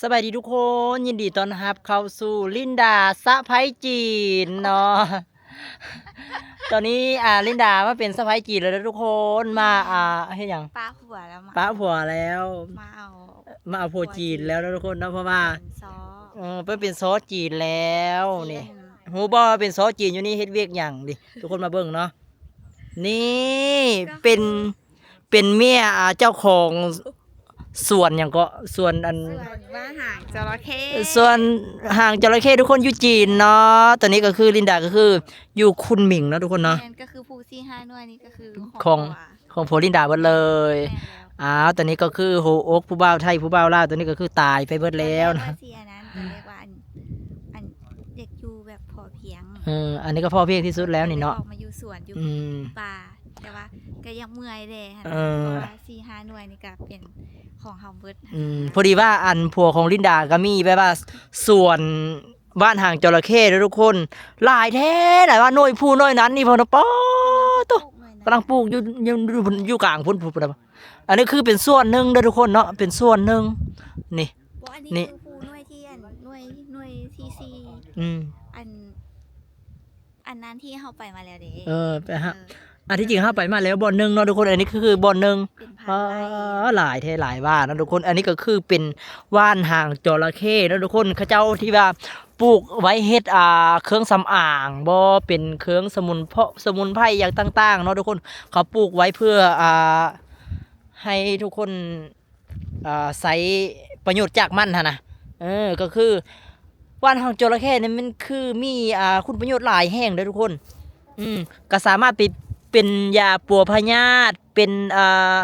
ສະບາຍດີທຸກຄົນ ຍິນດີຕ້ອນຮັບເຂົ້າສູ່ລິນດາສະໃພ້ຈີນເນາະ. ຕອນນີ້ ອ່າ ລິນດາມາເປັນສະໃພ້ຈີນແລ້ວເດີທຸກຄົນ ມາ ອ່າ ເຮັດຫຍັງ? ປະຜົວແລ້ວ ມາ ປະຜົວແລ້ວ ມາເອົາ ມາເອົາຜົວຈີນແລ້ວເດີທຸກຄົນເນາະ ເພາະວ່າ ເປັນຊໍ ເອີ ໄປເປັນຊໍຈີນແລ້ວນີ້. ຮູ້ບໍ່ວ່າເປັນຊໍຈີນຢູ່ນີ້ເຮັດວຽກຫຍັງ? ນີ້ ທຸກຄົນມາເບິ່ງເນາະ ນີ້ ເປັນ ເປັນເມຍ ອ່າ ເຈົ້າຂອງສວນຫຍັງເກາະ ສວນອັນ ສວນວ່າຫາງຈະລະເຂ້ ສວນຫາງຈະລະເຂ້ ທຸກຄົນ ຢູ່ຈີນເນາະ. ຕອນນີ້ກໍຄືລິນດາກໍຄືຢູ່ຄຸນໝິງເນາະທຸກຄົນເນາະ ແມ່ນ ກໍຄືພູກສີ່ຫ້າໜ່ວຍນີ້ກໍຄືຂອງ ຂອງ ຂອງ ຂອງຜົວລິນດາເບິດເລີຍ. ແມ່ນແລ້ວ ອ້າວ ຕອນນີ້ກໍຄືຫົວອົກຜູ້ບ່າວໄທ ຜູ້ບ່າວລາວ ຕອນນີ້ກໍຄືຕາຍໄປເບິດແລ້ວນະ ຕອນແລກວ່າຊິອັນນັ້ນ ຕອນແລກວ່າອັນ ອັນ ຢາກຢູ່ແບບພໍພຽງ ເອີ ອັນນີ້ກໍພໍພຽງທີ່ສຸດແລ້ວນີ້ເນາະ ອອກມາຢູ່ສວນຢູ່ ອືມ ປ່າ ແຕ່ວ່າກໍຍັງເມື່ອຍແດ່ຫັ້ນ ເອີ ເພາະວ່າສີ່ຫ້າໜ່ວຍນີ້ກໍເປັນຂອງເຮົາເບິດ ອືມ ຫັ້ນນະ. ພໍດີວ່າອັນຜົວຂອງລິນດາກໍມີແບບວ່າສວນຫວ່ານຫາງຈະລະເຂ້ເດີທຸກຄົນ ຫຼາຍແທ້ ຫຼາຍວ່າໜ່ວຍພູໜ່ວຍນັ້ນນີ້ ເພິ່ນວ່າ ປາໂຕ ກຳລັງປູກຢູ່ ຢູ່ ຢູ່ກາງພຸ້ນ ພຸ້ນ ພຸ້ນ. ອັນນີ້ຄືເປັນສ່ວນໜຶ່ງເດີທຸກຄົນເນາະ ເປັນສ່ວນໜຶ່ງ ນີ້ ບໍ່ ອັນນີ້ ນີ້ ຄືພູໜ່ວຍທີ່ອັນ ໜ່ວຍ ໜ່ວຍທີສີ່ ອືມ ອັນ ອັນນັ້ນທີ່ເຮົາໄປມາແລ້ວເດ້ ເອີ ໄປຫາ ເອີ ອັນທີ່ຈິງເຮົາໄປມາແລ້ວບ່ອນໜຶ່ງເນາະທຸກຄົນ ອັນນີ້ຄືບ່ອນໜຶ່ງ ເປັນພັນໄຮ່ ປາ ຫຼາຍແທ້ຫຼາຍວ່າເນາະທຸກຄົນ. ອັນນີ້ກໍຄືເປັນຫວ່ານຫາງຈະລະເຂ້ເນາະທຸກຄົນ ເຂົາເຈົ້າທີ່ວ່າປູກໄວ້ເຮັດ ອ່າ ເຄື່ອງສຳອາງບໍ ເປັນເຄື່ອງສະໝຸນ ສະໝຸນໄພຫຍັງຕ່າງໆເນາະທຸກຄົນ ເຂົາປູກໄວ້ເພື່ອ ອ່າ ໃຫ້ທຸກຄົນ ອ່າ ໃຊ້ປະໂຫຍດຈາກມັນຫັ້ນນະ ເອີ ກໍຄືວ່ານຫາງຈະລະເຂ້ນີ້ມັນຄືມີ ອ່າ ຄຸນປະໂຫຍດຫຼາຍແຮງເດີທຸກຄົນ ອືມ ກໍສາມາດໄປເປັນຢາປົວພະຍາດ ເປັນ ອ່າ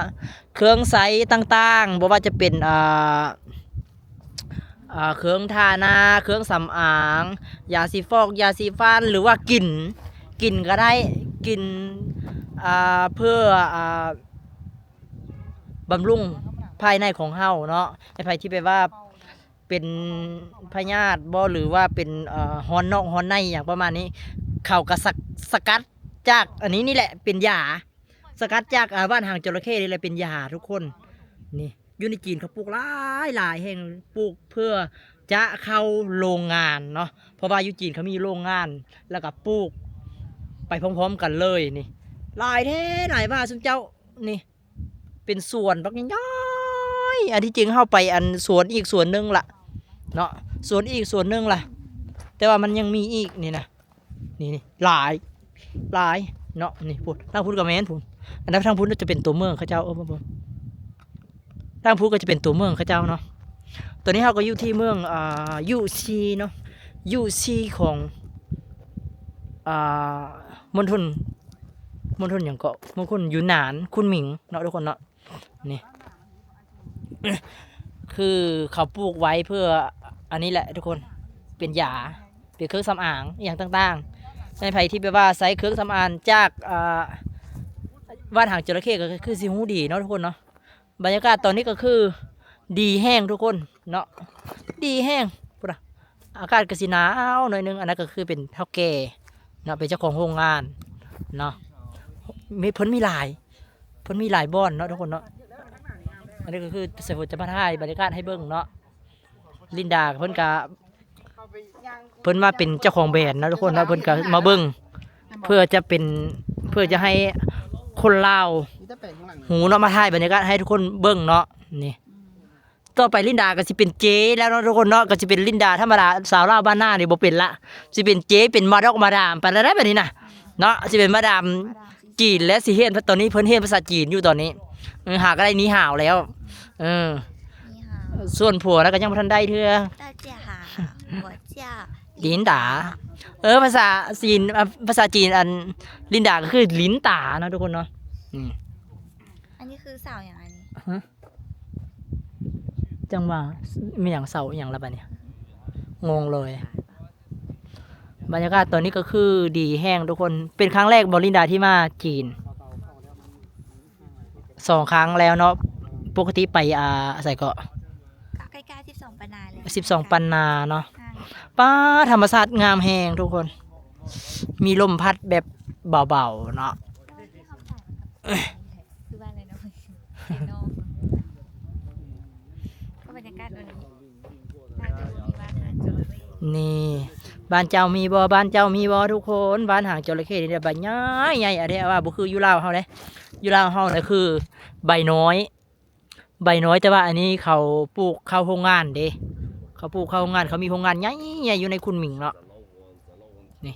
ເຄື່ອງໃຊ້ຕ່າງໆ ບໍ່ວ່າຈະເປັນ ອ່າ ອ່າ ເຄື່ອງທາໜ້າ ເຄື່ອງສຳອາງ ຢາສີຟອກ ຢາສີຟັນ ຫຼືວ່າກິນ ກິນກໍໄດ້ ກິນ ອ່າ ເພື່ອ ອ່າ ບຳລຸງພາຍໃນຂອງເຮົາເນາະ ໃຫ້ໃຜທີ່ແບບວ່າເປັນພະຍາດບໍ ຫຼືວ່າເປັນ ເອີ ຮ້ອນນອກຮ້ອນໃນຫຍັງປະມານນີ້ ເຂົາກໍສະ ສະກັດຈາກອັນນີ້ນີ້ແຫຼະເປັນຢາ ສະກັດຈາກ ອ່າ ຫວ່ານຫາງຈະລະເຂ້ນີ້ແຫຼະເປັນຢາທຸກຄົນ. ນີ້ ຢູ່ໃນຈີນເຂົາປູກຫຼາຍໆແຫ່ງ ປູກເພື່ອຈະເຂົ້າໂລງງານເນາະ ເພາະວ່າຢູ່ຈີນເຂົາມີໂລງງານ ແລ້ວກໍປູກໄປພ້ອມໆກັນເລີຍນີ້ ຫຼາຍແທ້ຫຼາຍວ່າຊຸມເຈົ້ານີ້. ເປັນສວນບັກໃຫຍ່ໆ ອັນທີ່ຈິງເຮົາໄປອັນສວນອີກສວນໜຶ່ງລະເນາະ ສວນອີກສວນໜຶ່ງລະ ແຕ່ວ່າມັນຍັງມີອີກນີ້ນະ ນີ້ໆ ຫຼາຍ ຫຼາຍເນາະ. ນີ້ພຸ້ນ ທາງພຸ້ນກໍແມ່ນພຸ້ນ ອັນນັ້ນທາງພຸ້ນຈະເປັນຕົວເມືອງເຂົາເຈົ້າ ເອີ ທາງພຸ້ນກໍຈະເປັນຕົວເມືອງເຂົາເຈົ້າເນາະ. ຕອນນີ້ເຮົາກໍຢູ່ທີ່ເມືອງ ອ່າ ຢູຊີເນາະ ຢູຊີຂອງ ອ່າ ມົນທົນ ມົນທົນຫຍັງເກາະ ມົນທົນຢູນານ ຄຸນໝິງເນາະທຸກຄົນເນາະ. ນີ້ ຄືເຂົາປູກໄວ້ເພື່ອອັນນີ້ແຫຼະທຸກຄົນ ເປັນຢາ ເປັນເຄື່ອງສຳອາງອີ່ຫຍັງຕ່າງໆ ໃຫ້ໃຜທີ່ແບບວ່າໃຊ້ເຄື່ອງສຳອາງຈາກ ອ່າ ຫວ່ານຫາງຈະລະເຂ້ ກໍຄືຊິຮູ້ດີເນາະທຸກຄົນເນາະ. ບັນຍາກາດຕອນນີ້ກໍຄືດີແຮງທຸກຄົນເນາະ ດີແຮງ ພຸ້ນນະ ອາກາດກໍຊິໜາວໜ້ອຍໜຶ່ງ. ອັນນັ້ນກໍຄືເປັນເຖົ້າແກ່ເນາະ ເປັນເຈົ້າຂອງໂຮງງານເນາະ ມີ ເພິ່ນມີຫຼາຍ ເພິ່ນມີຫຼາຍບ່ອນເນາະທຸກຄົນເນາະ. ອັນນີ້ກໍຄືສາຍຝົນຈະມາຖ່າຍບັນຍາກາດໃຫ້ເບິ່ງເນາະ ລິນດາເພິ່ນກະ ເພິ່ນມາເປັນເຈົ້າຂອງແບຣນເນາະທຸກຄົນເນາະ ເພິ່ນກະມາເບິ່ງ ເພື່ອຈະເປັນ ເພື່ອຈະໃຫ້ຄົນລາວຮູ້ເນາະ ມາຖ່າຍບັນຍາກາດໃຫ້ທຸກຄົນເບິ່ງເນາະ. ນີ້ ຕໍ່ໄປລິນດາກໍຊິເປັນເຈແລ້ວເນາະທຸກຄົນເນາະ ກໍຊິເປັນລິນດາທຳມະດາ ສາວລາວບ້ານນານີ້ບໍ່ເປັນລະ ຊິເປັນເຈ ເປັນມາດອກມາດາມໄປແລ້ວໄດ໋ບັດນີ້ນະເນາະ ຊິເປັນມາດາມຈີນແລ້ວ ຊິຮຽນ ຕອນນີ້ເພິ່ນຮຽນພາສາຈີນຢູ່ຕອນນີ້ ເອີ ຫາກໍໄດ້ໜີ່ຫາວແລ້ວ ເອີ ໜີ່ຫາວ ສ່ວນຜົວນະກໍຍັງບໍ່ທັນໄດ້ເທື່ອ 大家好 我叫 ລິນດາ ເອີ ພາສາຈີນ ອ່າ ພາສາຈີນອັນລິນດາກໍຄືລິນຕາເນາະທຸກຄົນເນາະ. ອືມ ອັນນີ້ຄືສາວຫຍັງອັນນີ້ ຮະ? ຈັ່ງວ່າ ມີຫຍັງເຊົາອີ່ຫຍັງລະບາດນີ້ ງົງເລີຍ. ບັນຍາກາດຕອນນີ້ກໍຄືດີແຮງທຸກຄົນ ເປັນຄັ້ງແລກບໍ່ລິນດາທີ່ມາຈີນ ສອງຄັ້ງແລ້ວເນາະ ປົກກະຕິໄປ ອ່າ ໃສເກາະ ໃກ້ໆສິບສອງປັນນາແລ້ວ ສິບສອງປັນນາເນາະ. ປ້າ ທຳມະຊາດງາມແຮງທຸກຄົນ ມີລົມພັດແບບເບົາໆເນາະ ຄືວ່າແຫຼະເນາະ ເນາະ ກໍບັນຍາກາດອັນນີ້ ນີ້ ບ້ານເຈົ້າມີບໍ່? ບ້ານເຈົ້າມີບໍ່ທຸກຄົນ? ບ້ານຫາງຈໍລະເຂ້ນີ້ແບບໃຫຍ່ໆ ອາເດ ວ່າບໍ່ຄືຢູ່ລາວເຮົາເດ້. ຢູ່ລາວເຮົານະຄືໃບນ້ອຍ ໃບນ້ອຍ ແຕ່ວ່າອັນນີ້ເຂົາປູກເຂົ້າໂຮງງານເດ້. ເຂົາປູກເຂົ້າໂຮງງານ ເຂົາມີໂຮງງານໃຫຍ່ໆ ຢູ່ໃນຄຸນໝິງເນາະ. ນີ້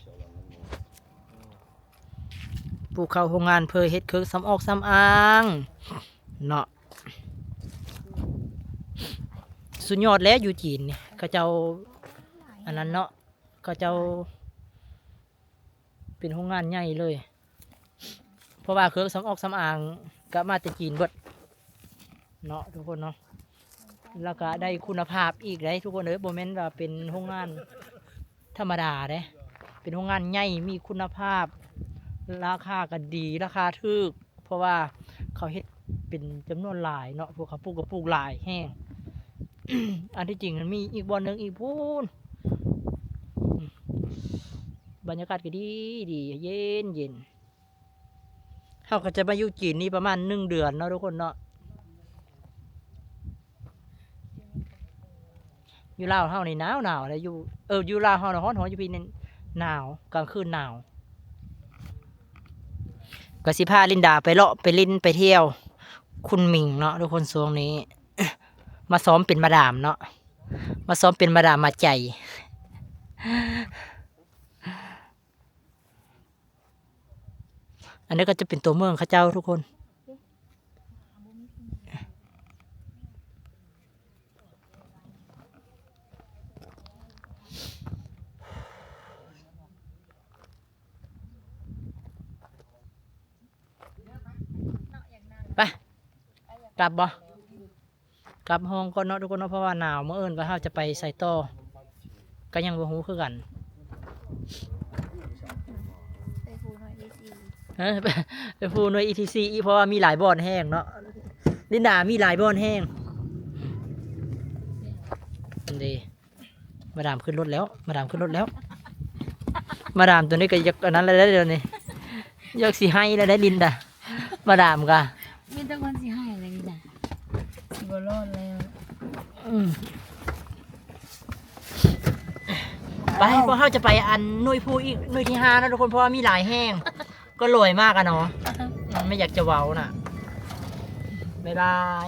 ປູກເຂົ້າໂຮງງານເພື່ອເຮັດເຄື່ອງສຳອອກສຳອາງເນາະ. ສຸດຍອດແຫຼະຢູ່ຈີນນີ້ ເຂົາເຈົ້າອັນນັ້ນເນາະ ເຂົາເຈົ້າເປັນໂຮງງານໃຫຍ່ເລີຍ ເພາະວ່າເຄື່ອງສຳອອກສຳອາງກະມາແຕ່ຈີນເບິດເນາະທຸກຄົນເນາະ. ແລ້ວກະໄດ້ຄຸນນະພາບອີກເດ້ທຸກຄົນເອີຍ ບໍ່ແມ່ນວ່າເປັນໂຮງງານທຳມະດາເດ້ ເປັນໂຮງງານໃຫຍ່ ມີຄຸນນະພາບ ລາຄາກະດີ ລາຄາຖືກ ເພາະວ່າເຂົາເຮັດເປັນຈຳນວນຫຼາຍເນາະ ພວກເຂົາປູກກະປູກຫຼາຍແຮງ. ອັນທີ່ຈິງມັນມີອີກບ່ອນໜຶ່ງອີກພຸ້ນ. ອືມ ບັນຍາກາດກະດີດີ ເຢັນໆ. ເຮົາກະຈະມາຢູ່ຈີນນີ້ປະມານໜຶ່ງເດືອນເນາະທຸກຄົນເນາະ. ຢູ່ລາວເຮົານີ້ໜາວໆ ແລະ ຢູ່ ເອີ ຢູ່ລາວເຮົານະຮ້ອນໆ ຢູ່ພີ້ນີ້ໜາວ ກາງຄືນໜາວ. ກະຊິພາລິນດາໄປເລາະໄປຫຼິ້ນໄປທ່ຽວຄຸນໝິງເນາະທຸກຄົນ. ຊ່ວງນີ້ມາຊ້ອມເປັນມາດາມເນາະ ມາຊ້ອມເປັນມາດາມມາໃຈ. ອັນນີ້ກະຈະເປັນຕົວເມືອງເຂົາເຈົ້າທຸກຄົນ. ໄປ ກັບບໍ່? ກັບຫ້ອງກ່ອນເນາະທຸກຄົນເນາະ ເພາະວ່າໜາວ. ມື້ອື່ນກະເຮົາຈະໄປໃສຕໍ່ ກະຍັງບໍ່ຮູ້ຄືກັນ. ໄປພູໜ່ວຍທີສີ່ ເອີ ໄປພູໜ່ວຍທີສີ່ອີກ ເພາະວ່າມີຫຼາຍບ່ອນແຮງເນາະ. ລິນດາມີຫຼາຍບ່ອນແຮງເດ້. ມາດາມຂຶ້ນລົດແລ້ວ ມາດາມຂຶ້ນລົດແລ້ວ. ມາດາມໂຕນີ້ກະຢາກອັນນັ້ນແລ້ວເດ້ດຽວນີ້ ຢາກຊິໄຫ້ແລ້ວເດ້ລິນດາ. ມາດາມກະ ມີແຕ່ຄົນຊິໃຫ້ແລ້ວນີ້ນະ ຊິບໍ່ລອດແລ້ວ. ອືມ ໄປ ພວກເຮົາຈະໄປອັນໜ່ວຍພູອີກ ໜ່ວຍທີຫ້ານະທຸກຄົນ ເພາະວ່າມີຫຼາຍແຮງ ກະລອຍມາກະເນາະ. ອືມ ບໍ່ຢາກຈະເວົ້ານະ. ບາຍບາຍ.